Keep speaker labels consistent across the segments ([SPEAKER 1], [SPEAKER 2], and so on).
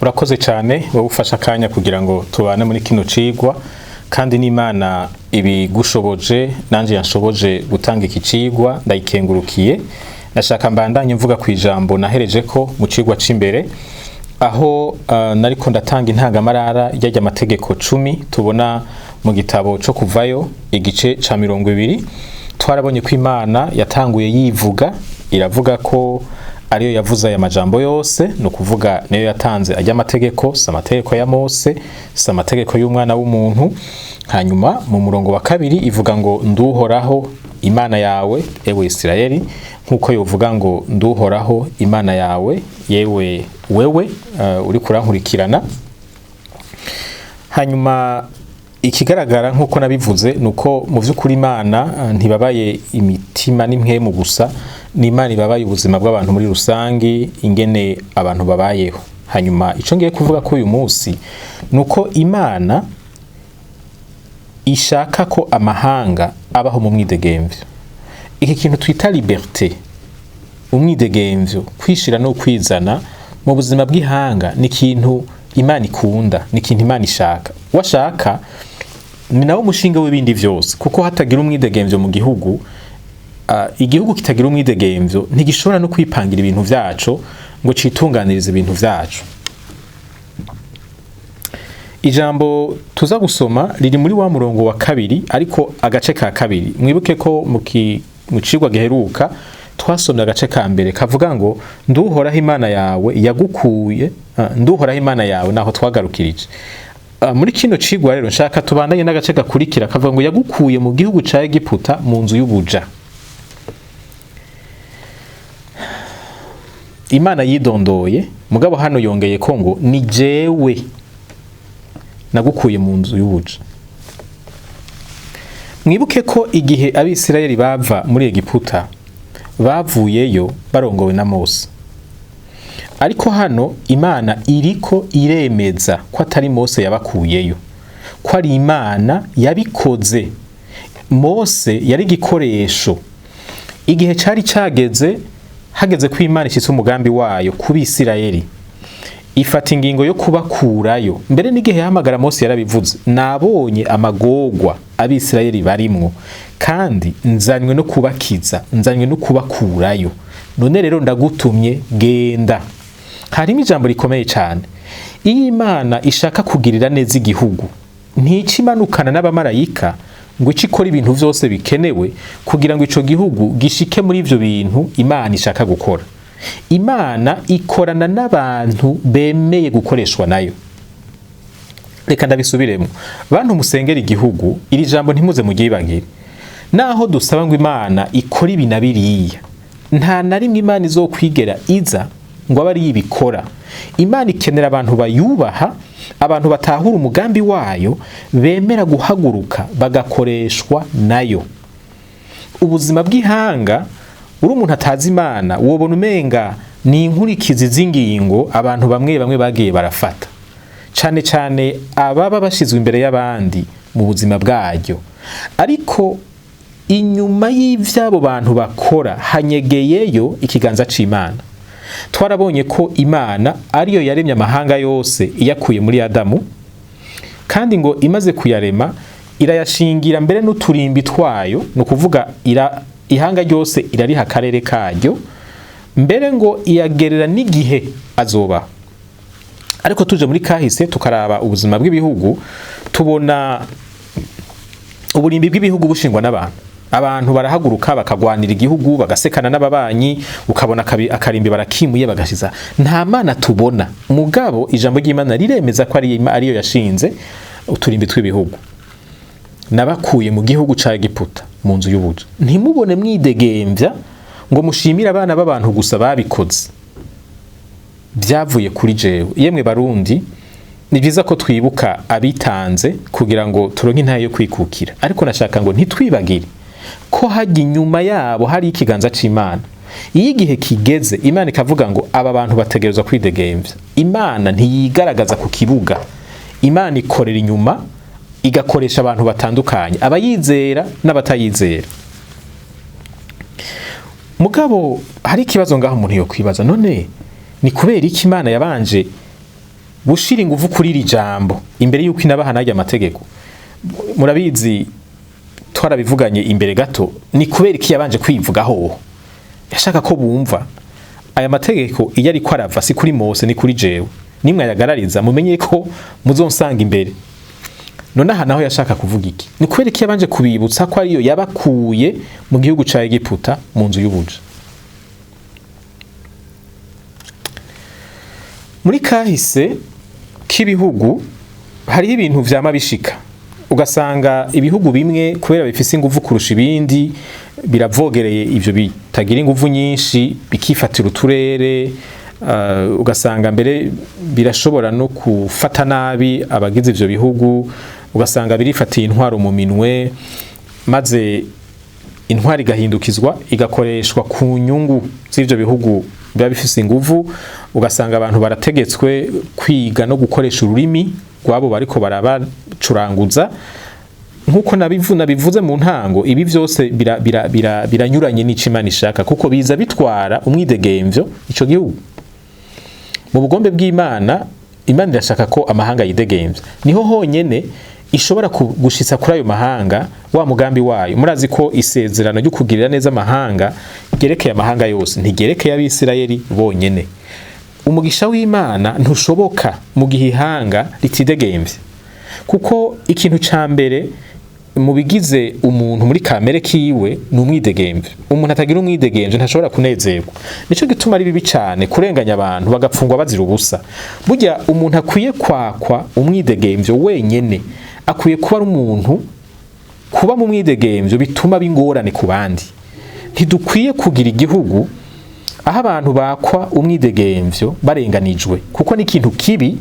[SPEAKER 1] Urakoze cyane wowe ufashe akanya kugira ngo tubane muri kino cigwa, kandi n'Imana ibigushoboje nanje yanshoboje gutanga iki cigwa, ndayikengurukiye. Nashaka mbandanye mvuga ku ijambo nahereje ko mu cigwa c'imbere, aho nariko ndatanga intangamarara y'arya amategeko 10 tubona mu gitabo co Kuvayo, igice ca 20. Twarabonye ko Imana yatanguye yivuga, iravuga ko ariyo yavuze aya majambo yose, ni ukuvuga niyo yatanze ajya amategeko, si amategeko ya Mose, si amategeko y'umwana w'umuntu. Hanyuma mu murongo wa 2 ivuga ngo: "Nduhoraho Imana yawe, ewe Isirayeli", nk'uko yovuga ngo: "Nduhoraho Imana yawe, yewe wewe uri kurankurikirana." Hanyuma ikigaragara, nk'uko nabivuze, ni uko mu by'ukuri Imana ntibabaye imitima n'impwemu gusa, ni Imana ibabaye ubuzima bw'abantu muri rusangi, ingene abantu babayeho. Hanyuma icyo ngiye kuvuga ko uyu munsi ni uko Imana ishaka ko amahanga abaho mu mwidegemvyo. Iki kintu twita liberté, umwidegemvyo, kwishira no kwizana mu buzima bw'ihanga, ni ikintu Imana ikunda, ni ikintu Imana ishaka. Washaka ni nawo mushinga w'ibindi vyose, kuko hatagira umwidegemvyo mu gihugu, igihugu kitagira umwidegemvyo ntigishobora no kwipangira ibintu vyaco ngo citunganirize ibintu vyaco. Ijambo tuza gusoma riri muri wa murongo wa 2, ariko agace ka 2. Mwibuke ko mu cigwa giheruka twasomye agace ka 1 kavuga ngo: "Nduhoraho Imana yawe yagukuye", "Nduhoraho Imana yawe", naho twagarukirije. Muri kino cigwa rero nshaka tubandanye n'agace gakurikira kavuga ngo: "Yagukuye mu gihugu ca Egiputa, mu nzu y'ubuja." Imana yidondoye, mugabo hano yongeye ko ngo: "Ni jewe nagukuye mu nzu y'ubuja." Mwibuke ko igihe Abisirayeli bava muri Egiputa, bavuyeyo barongowe na Mose. Ariko hano Imana iriko iremeza ko atari Mose yabakuyeyo, ko ari Imana yabikoze. Mose yari igikoresho. Igihe cari cageze, hageze ko Imana ishitse umugambi wayo ku Bisirayeli, ifata ingingo yo kubakurayo. Mbere n'igihe yahamagara Mose yarabivuze: "Nabonye amagorwa Abisirayeli barimwo, kandi nzanywe no kubakiza, nzanywe no kubakurayo. None rero ndagutumye, genda." Harimo ijambo rikomeye cyane. Iyo Imana ishaka kugirira neza igihugu, ntica imanukana n'abamarayika ngo ice ikora ibintu vyose bikenewe kugira ngo ico gihugu gishike muri ivyo bintu Imana ishaka gukora. Imana ikorana n'abantu bemeye gukoreshwa nayo. Reka ndabisubiremo. Bantu musengera igihugu, iri jambo ntimuze muryibagire. Naho dusaba ngo Imana ikora ibi na biriya, nta na rimwe Imana izokwigera iza ngo abe ariyo ibikora. Imana ikenera abantu bayubaha, abantu batahura umugambi wayo, bemera guhaguruka bagakoreshwa nayo. Ubuzima bw'ihanga, uri umuntu atazi Imana, wobona umenga ni inkurikizi z'ingingo abantu bamwe bamwe bagiye barafata, cane cane ababa bashizwe imbere y'abandi mu buzima bwaryo. Ariko inyuma y'ivy'abo bantu bakora hanyegeyeyo ikiganza c'Imana. Twarabonye ko Imana ariyo yaremye amahanga yose iyakuye muri Adamu, kandi ngo imaze kuyarema irayashingira mbere n'uturimbi twayo, ni ukuvuga ihanga ryose irariha akarere karyo, mbere ngo iyagerera n'igihe azobaho. Ariko tuje muri kahise tukaraba ubuzima bw'ibihugu, tubona uburimbi bw'ibihugu bushingwa n'abantu. Abantu barahaguruka bakagwanira igihugu, bagasekana n'ababanyi, ukabona akarimbi barakimuye bagashiza. Nta Mana tubona, mugabo ijambo ry'Imana riremeza ko ariyo yashinze uturimbi tw'ibihugu. "Nabakuye mu gihugu ca Egiputa, mu nzu y'ubuja." Ntimubone mwidegemvya ngo mushimire abana b'abantu gusa babikoze, byavuye kuri jewe. Yemwe Barundi, ni byiza ko twibuka abitanze kugira ngo turonke intahe yo kwikukira, ariko nashaka ngo ntitwibagire ko hajya inyuma yabo hari ikiganza c'Imana. Iyo igihe kigeze Imana ikavuga ngo aba bantu bategerezwa kwidegemvya, Imana ntiyigaragaza ku kibuga. Imana ikorera inyuma, igakoresha abantu batandukanye, abayizera n'abatayizera. Mugabo hari ikibazo ngaho umuntu yo kwibaza: none ni kubera iki Imana yabanje Gushira inguvu kuri iri jambo imbere yuko inabaha n'arya amategeko, murabizi, twarabivuganye imbere gato. Ni kubera iki yabanje kwivugaho? Yashaka ko bumva aya mategeko iyo ariko arava si kuri Mose, ni kuri jewe. Nimwe ayagarariza, mumenye ko muzonsanga imbere. None aha naho yashaka kuvuga iki? Ni kubera iki yabanje kubibutsa ko ariyo yabakuye mu gihugu ca Egiputa, mu nzu y'ubuja? Muri kahise k'ibihugu hariho ibintu vyama bishika, ugasanga ibihugu bimwe, kubera bifise inguvu kurusha ibindi, biravogereye ivyo bitagira inguvu nyinshi, bikifatira uturere, ugasanga mbere birashobora no gufata nabi abagize ivyo bihugu, ugasanga birifatiye intwaro mu minwe, maze intwaro igahindukizwa, igakoreshwa ku nyungu z'ivyo bihugu biba bifise inguvu. Ugasanga abantu barategetswe kwiga no gukoresha ururimi rwabo bariko barabacuranguza. Nkuko nabivuze mu ntango, ibi vyose biranyuranye n'ico Imana ishaka, kuko biza bitwara umwidegemvyo ico gihugu. Mu bugombe bw'Imana, Imana irashaka ko amahanga yidegemvya. Niho honyene ishobora gushitsa kuri ayo mahanga wa mugambi wayo. Murazi ko isezerano ryo kugirira neza amahanga ryerekeye amahanga yose, ntigerekeye Abisirayeli bonyene. Umugisha w'Imana ntushoboka mu gihe ihanga ritidegemvye, kuko ikintu ca mbere mu bigize umuntu muri kamere kiwe ni umwidegemvyo. Umuntu atagira umwidegemvyo ntashobora kunezerwa. Nico gituma ari bibi cane kurenganya abantu bagapfungwa bazira ubusa. Burya umuntu akwiye kwakwa umwidegemvyo wenyene, akwiye kuba ari umuntu kuba mu mwidegemvyo bituma bingorane ku bandi. Ntidukwiye kugira igihugu aho abantu bakwa umwidegemvyo barenganijwe, kuko ni ikintu kibi.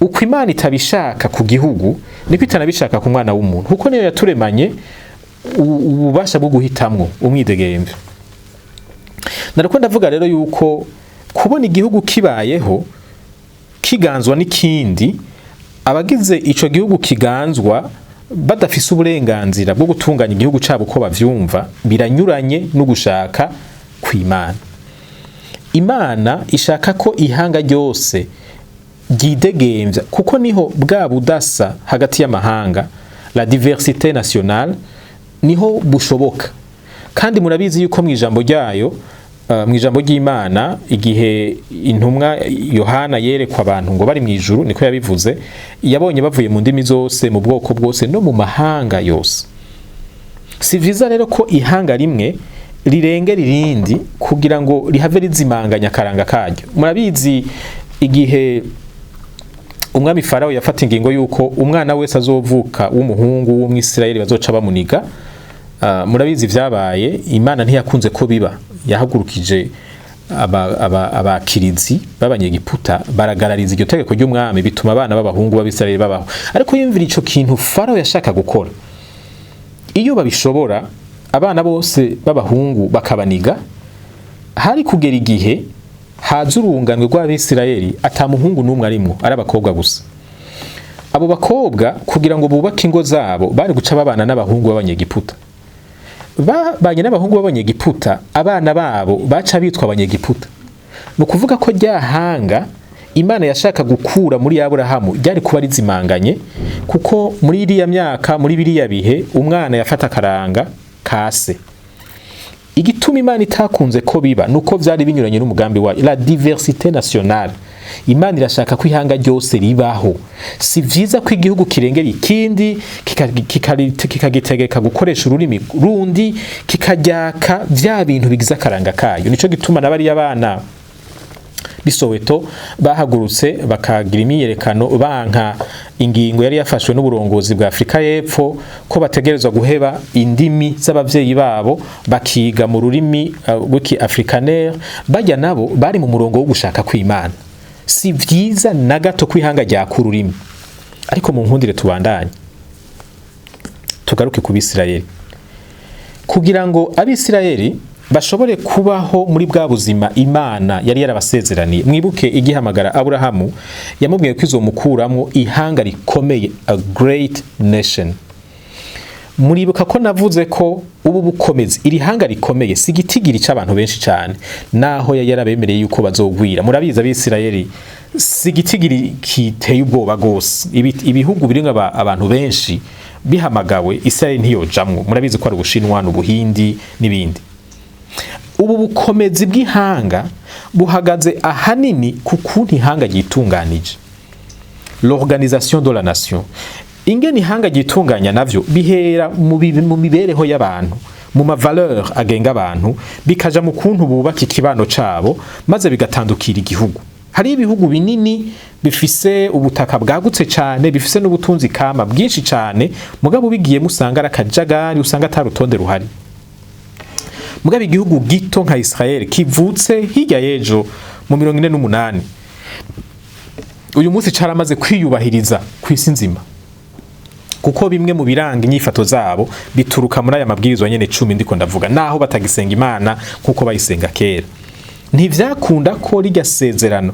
[SPEAKER 1] Uko Imana itabishaka ku gihugu, niko itanabishaka ku mwana w'umuntu, kuko niyo yaturemanye ububasha bwo guhitamwo umwidegemvyo. Nariko ndavuga rero yuko kubona igihugu kibayeho kiganzwa n'ikindi, abagize ico gihugu kiganzwa badafise uburenganzira bwo gutunganya igihugu cabo uko bavyumva, biranyuranye no gushaka kw'Imana. Imana ishaka ko ihanga ryose ryidegemvya, kuko niho bwa budasa hagati y'amahanga, la diversité nationale, niho bushoboka. Kandi murabizi yuko mu ijambo ryayo, mu ijambo ry'Imana, igihe intumwa Yohana yerekwa abantu ngo bari mu ijuru, niko yabivuze, yabonye bavuye mu ndimi zose, mu bwoko bwose no mu mahanga yose. Si vyiza rero ko ihanga rimwe rirengera irindi kugira ngo rihave rizimanganya akaranga karyo. Murabizi, igihe umwami Farawo yafata ingingo yuko umwana wese azovuka w'umuhungu w'Umwisirayeli bazoca bamuniga, murabizi vyabaye. Imana ntiyakunze ko biba. Yahagurukije abakirizi b'Abanyegiputa, baragarariza iryo tegeko ry'umwami, bituma abana b'abahungu b'Abisirayeli babaho. Ariko yumvira ico kintu Farawo yashaka gukora: iyo babishobora abana bose b'abahungu bakabaniga, hari kugera igihe haza urunganwe rw'Abisirayeli ata muhungu n'umwe arimwo, ari abakobwa gusa. Abo bakobwa, kugira ngo bubake ingo zabo, bari guca babana n'abahungu b'Abanyegiputa. Babanye n'abahungu b'Abanyegiputa, abana babo baca bitwa Abanyegiputa. Ni ukuvuga ko rya hanga Imana yashaka gukura muri Aburahamu ryari kuba rizimanganye, kuko muri iriya myaka, muri biriya bihe, umwana yafata akaranga kase. Igituma Imana itakunze ko biba nuko vyari binyuranye n'umugambi wayo, la diversité nationale. Imana irashaka ko ihanga ryose ribaho. Si vyiza ko igihugu kirengera ikindi, kikagitegeka gukoresha ururimi rundi, kikaryaka vya bintu bigize akaranga kayo. Nico gituma na bariya bana b'i Soweto bahagurutse bakagira imyiyerekano banka ingingo yari yafashwe n'uburongozi bwa Afrika y'Epfo ko bategerezwa guheba indimi z'abavyeyi babo, bakiga mu rurimi rw'iki Afrikaner. Bajya nabo bari mu murongo wo gushaka kw'Imana. Si vyiza na gato kwihanga rya kururimi. Ariko mu nkundire tubandanye, tugaruke ku Bisirayeli. Kugira ngo Abisirayeli bashobore kubaho muri bwa buzima Imana yari yarabasezeraniye, mwibuke igihamagara Aburahamu, yamubwiye ko izomukuramwo ihanga rikomeye, a great nation. Muribuka ko navuze ko ubu bukomezi, iri hanga rikomeye, si igitigiri c'abantu benshi cyane, naho yari yarabemereye yuko bazogwira. Murabizi, Abisirayeli Si igitigiri kiteye ubwoba gose. Ibihugu birimwo abantu benshi bihamagawe, Israel ntiyojamwo. Murabizi ko ari Ubushinwa n'Ubuhindi n'ibindi. Ubu bukomezi bw'ihanga buhagaze ahanini ku kuntu ihanga ryitunganije, l'organisation de la nation. Ingene ihanga ryitunganya navyo bihera mu mibereho y'abantu, mu ma valeur agenga abantu, bikaja mu kuntu bubaka ikibano cabo, maze bigatandukira igihugu. Hari ibihugu binini bifise ubutaka bwagutse cane, bifise n'ubutunzi kama bwinshi cane, mugabo bigiyemo usanga ari akajagari, usanga ata rutonde ruhari. Mugabo igihugu gito nka Israel kivutse hirya y'ejo mu 48, uyu munsi caramaze kwiyubahiriza ku isi nzima, kuko bimwe mu biranga inyifato zabo bituruka muri aya mabwirizwa nyene 10 ndiko ndavuga. Naho batagisenga Imana nkuko bayisenga kera, ntivyakunda ko rirya sezerano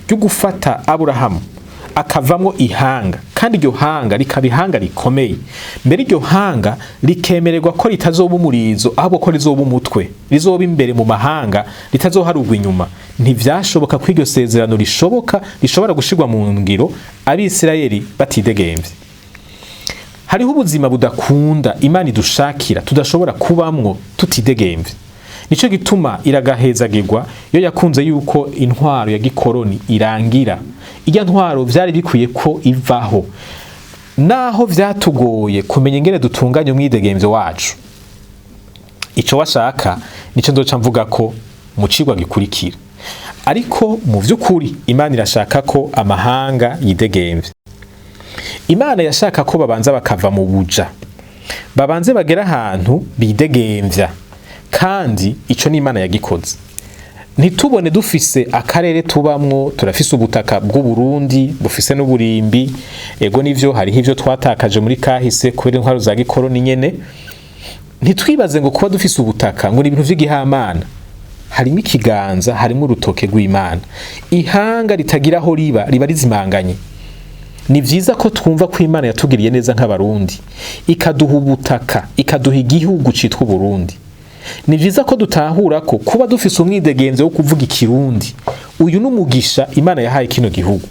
[SPEAKER 1] ryo gufata Aburahamu akavamwo ihanga, kandi iryo hanga rikaba ihanga rikomeye, mbere iryo hanga rikemererwa ko ritazoba umurizo, ahubwo ko rizoba umutwe, rizoba imbere mu mahanga, ritazoharugwa inyuma. Ntivyashoboka ko iryo sezerano rishoboka, rishobora gushirwa mu ngiro, Abisirayeli batidegemvye. Hariho ubuzima budakunda Imana idushakira, tudashobora kubamwo tutidegemvye. Nico gituma iragahezagirwa iyo yakunze yuko intwaro ya gikoroni irangira. Irya ntwaro vyari bikwiye ko ivaho, naho vyatugoye kumenya ingene dutunganya umwidegemvyo wacu. Ico washaka nico nzoca mvuga ko mu cigwa gikurikira. Ariko mu vy'ukuri Imana irashaka ko amahanga yidegemvye. Imana yashaka ko babanza bakava mu buja, babanze bagera ahantu bidegemvya, kandi ico ni Imana yagikoze. Ntitubone dufise akarere tubamwo, turafise ubutaka bw'u Burundi bufise n'uburimbi. Ego nivyo, hariho ivyo twatakaje muri kahise kubera intwaro za gikoroni nyene. Ntitwibaze ngo kuba dufise ubutaka ngo ni ibintu vy'igihamana. Harimo ikiganza, harimo urutoke rw'Imana. Ihanga ritagira aho riba, riba rizimanganye. Ni vyiza ko twumva ko Imana yatugiriye neza nk'Abarundi, ikaduha ubutaka, ikaduha igihugu citwa Uburundi. Ni vyiza ko dutahura ko kuba dufise umwidegenzo wo kuvuga Ikirundi, uyu n'umugisha Imana yahaye kino gihugu.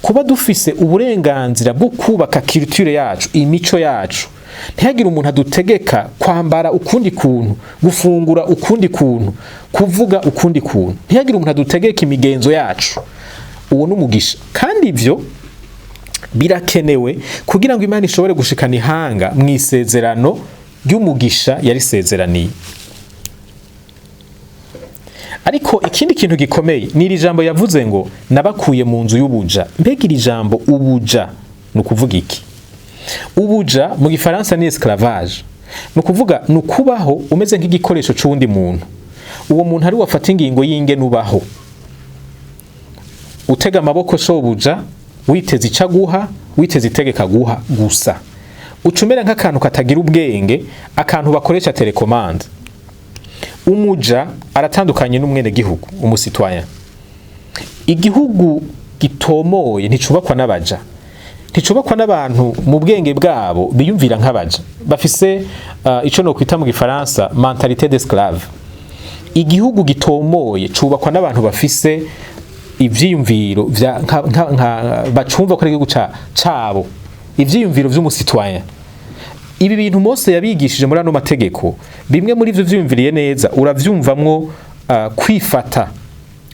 [SPEAKER 1] Kuba dufise uburenganzira bwo kubaka culture yacu, imico yacu, ntihagire umuntu adutegeka kwambara ukundi kuntu, gufungura ukundi kuntu, kuvuga ukundi kuntu, ntihagire umuntu adutegeka imigenzo yacu, uwo n'umugisha. Kandi ivyo birakenewe kugira ngo Imana ishobore gushikana ihanga mu isezerano ry'umugisha yarisezeraniye. Ariko ikindi kintu gikomeye ni iri jambo yavuze ngo "Nabakuye mu nzu y'ubuja". Mbega iri jambo ubuja ni ukuvuga iki? Ubuja mu Gifaransa ni esclavage. Ni ukuvuga ni ukubaho umeze nk'igikoresho c'uwundi muntu. Uwo muntu ari wafata ingingo y'ingene ubaho, utega amaboko shobuja, witeze ico aguha, witeze itegeko aguha gusa, ucumera nk'akantu katagira ubwenge, akantu bakoresha télécommande. Umuja aratandukanye n'umwenegihugu, umu citoyen. Igihugu gitomoye nticubakwa n'abaja, nticubakwa n'abantu mu bwenge bwabo biyumvira nk'abaja, bafise ico no kwita mu Gifaransa mentalité d'esclave. Igihugu gitomoye cubakwa n'abantu bafise ivyiyumviro vya nka bacumva ko ari igihugu cabo, ivyiyumviro vy'umu citoyen. Ibi bintu Mose yabigishije muri ano mategeko, bimwe muri ivyo vyiyumviriye neza uravyumvamwo kwifata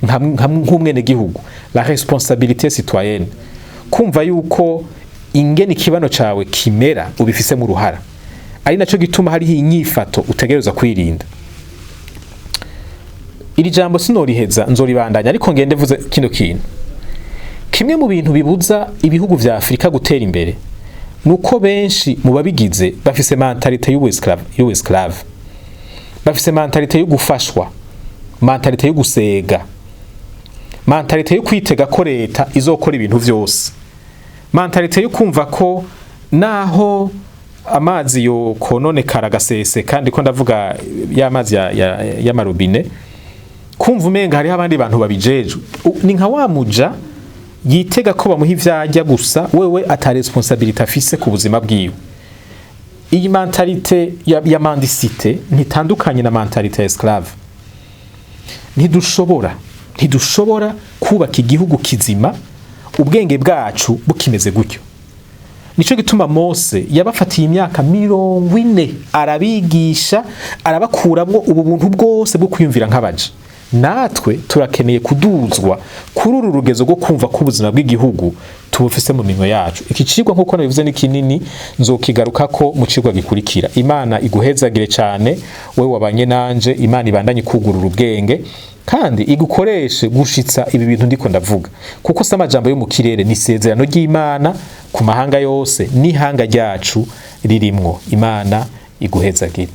[SPEAKER 1] nk'umwenegihugu, la responsabilité citoyenne, kumva yuko ingene ikibano cawe kimera ubifisemo uruhara, ari naco gituma hariho inyifato utegerezwa kwirinda. Iri jambo sinoriheza, nzoribandanya, ariko ngende vuze kino kintu. Kimwe mu bintu bibuza ibihugu vya Afurika gutera imbere nuko benshi mu babigize bafise mentalité y'ubu-esclave, bafise mentalité yo gufashwa, mentalité yo gusega, mentalité yo kwitega ko leta izokora ibintu vyose, mentalité yo kumva ko naho amazi yo kononekara agaseseka, ndiko ndavuga y'amazi y'amarobine, kumva umenga hariho abandi bantu babijejwe. Ni nka wa muja yitega ko bamuha ivyarya gusa, wewe ata responsabilité afise ku buzima bwiwe. Iyi mentalité ya mendicité ntitandukanye na mentalité ya esclave. Ntidushobora Ntidushobora kubaka igihugu kizima ubwenge bwacu bukimeze gutyo. Nico gituma Mose yabafatiye imyaka 40 arabigisha, arabakuramwo ubu buntu bwose bwo kwiyumvira nk'abaja. Natwe turakeneye kuduzwa kuri uru rugezo rwo kumva ko ubuzima bw'igihugu tubufise mu minwe yacu. Iki cigwa, nk'uko nabivuze, ni kinini, nzokigarukako mu cigwa gikurikira. Imana iguhezagire cyane wewe wabanye nanje. Imana ibandanye kugurura ubwenge kandi igukoreshe gushitsa ibi bintu ndiko ndavuga, kuko si amajambo yo mu kirere, ni isezerano ry'Imana ku mahanga yose n'ihanga ryacu ririmwo. Imana iguhezagire.